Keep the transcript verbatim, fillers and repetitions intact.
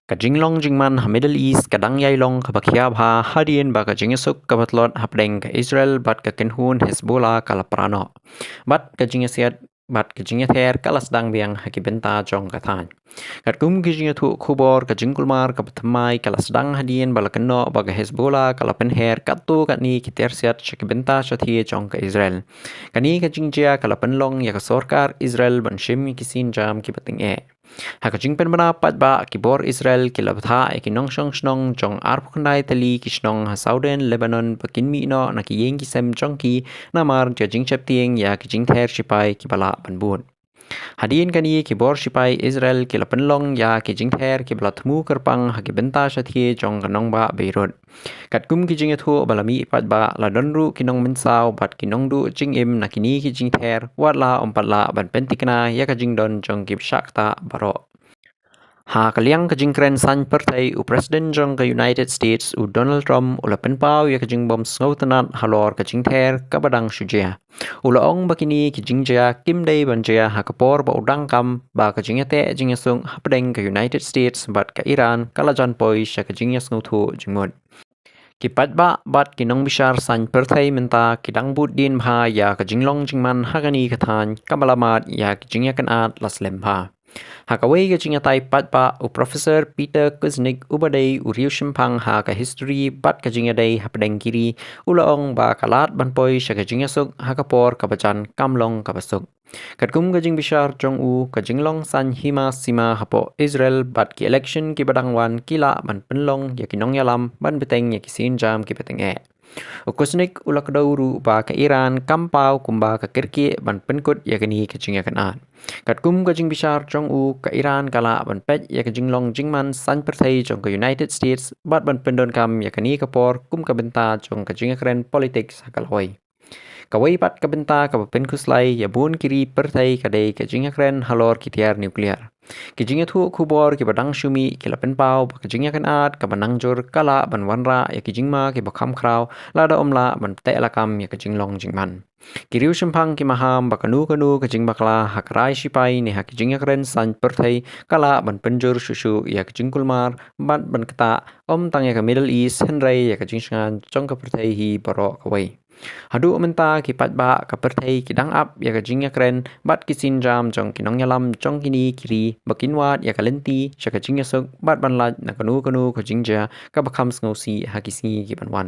Ka jinglong jingman ha Middle East ka dang ïai long kaba khia bha hadien ba ka jingïasuk kaba tlot hapdeng ka Israel bad ka kynhun Hezbollah ka la pra noh, bad ka jingïasiat bad ka jingïather ka la sdang biang ha ki bynta jong ka thaiñ. Katkum ki jingïathuh khubor, ka jingkulmar kaba thymmai ka la sdang hadien ba la kynnoh ba ka Hezbollah ka la pynher katto katne ki tiar siat sha ki bynta shathie jong ka Israel. Kane ka jingjia ka la pynlong ïa ka sorkar Israel ban shim ïa ki sienjam kiba tyngeh. Ha ka jingpynbna paidbah, ki bor Israel ki la bthah ïa ki nongshong shnong jong arphew khyndai tylli ki shnong ha Southern Lebanon ba kin mih noh na ki ïing ki sem jong ki namar ka jingsheptieng ïa ki jingther shipai kiba lah ban bud. Hadien kane, ki bor shipai Israel ki la pynlong ïa ki jingther kiba la thmu kyrpang ha ki bynta shathie jong ka nongbah Beirut. Katkum ki jingïathuh ba la mih paidbah, la don ruh ki nongmynsaw bad ki nongduh jingim na kine ki jingther, wat la ym pat lah ban pynthikna ïa ka jingdon jong kiba shah ktah baroh. Ha ka liang ka jingkren saiñ pyrthei, u President jong ka United States, u Donald Trump, u la pynpaw ïa ka jingbym sngewtynnad halor ka jingther kaba dang shu jia. U la ong ba kine ki jingjia kim dei ban jia ha ka por ba u dang kam ba ka jingïateh jingïasuk hapdeng ka United States bad ka Iran ka la jan poi sha ka jingïasngewthuh jingmut. Ki paidbah bad ki nongbishar saiñ pyrthei mynta ki dang bud dien bha ïa ka jinglong jingman ha kane ka thaiñ kaba la mad ïa ki jingïakynad la slem bha. Ha kawei ka jingïatai paidbah, u Professor Peter Kuznick, uba dei u riewshemphang ha ka history bad ka jingïadei hapdeng ki ri, u la ong ba ka lad ban poi sha ka jingïasuk ha ka por kaba jan kam long kaba suk. Katkum ka jingbishar jong u, ka jinglong saiñ hima sima hapoh Israel bad ki election kiba dang wan ki lah ban pynlong ïa ki nongïalam ban bteng ïa ki sienjam kiba tyngeh. U Kuznick u la kdew ruh ba ka Iran kam paw kumba ka kyrkieh ban pynkut ïa kane ka jingïakynad. Katkum ka jingbishar jong u, ka Iran ka lah ban peit ïa ka jinglong jingman saiñ pyrthei jong ka United States bad ban pyndonkam ïa kane ka por kum ka bynta jong ka jingïakren politics ha ka lawei. Kawei pat ka bynta kaba pynkhuslai ïa bun ki ri pyrthei ka dei ka jingïakren halor ki tiar nuclear. Ki jingïathuh khubor kiba dang shu mih ki la pynpaw ba ka jingïakynad kaba nangjur ka lah ban wanrah ïa ki jingma kiba kham khraw lada ym lah ban teh lakam ïa ka jinglong jingman. Ki riewshemphang ki maham ba kano kano ka jingbakla ha ka rai shipai ne ha ki jingïakren saiñ pyrthei ka lah ban pynjur shuh shuh ïa ka jingkulmar bad ban ktah ym tang ïa ka Middle East hynrei ïa ka jingshngaiñ jong ka pyrthei hi baroh kawei. Haduh mynta ki paidbah ka pyrthei ki dang ap ïa ka jingïakren bad ki sienjam jong ki nongïalam jong kine ki ri ba kin wad ïa ka lynti sha ka jingïasuk bad ban lait na kano kano ka jingjia kaba kham sngewsih ha ki sngi kiban wan.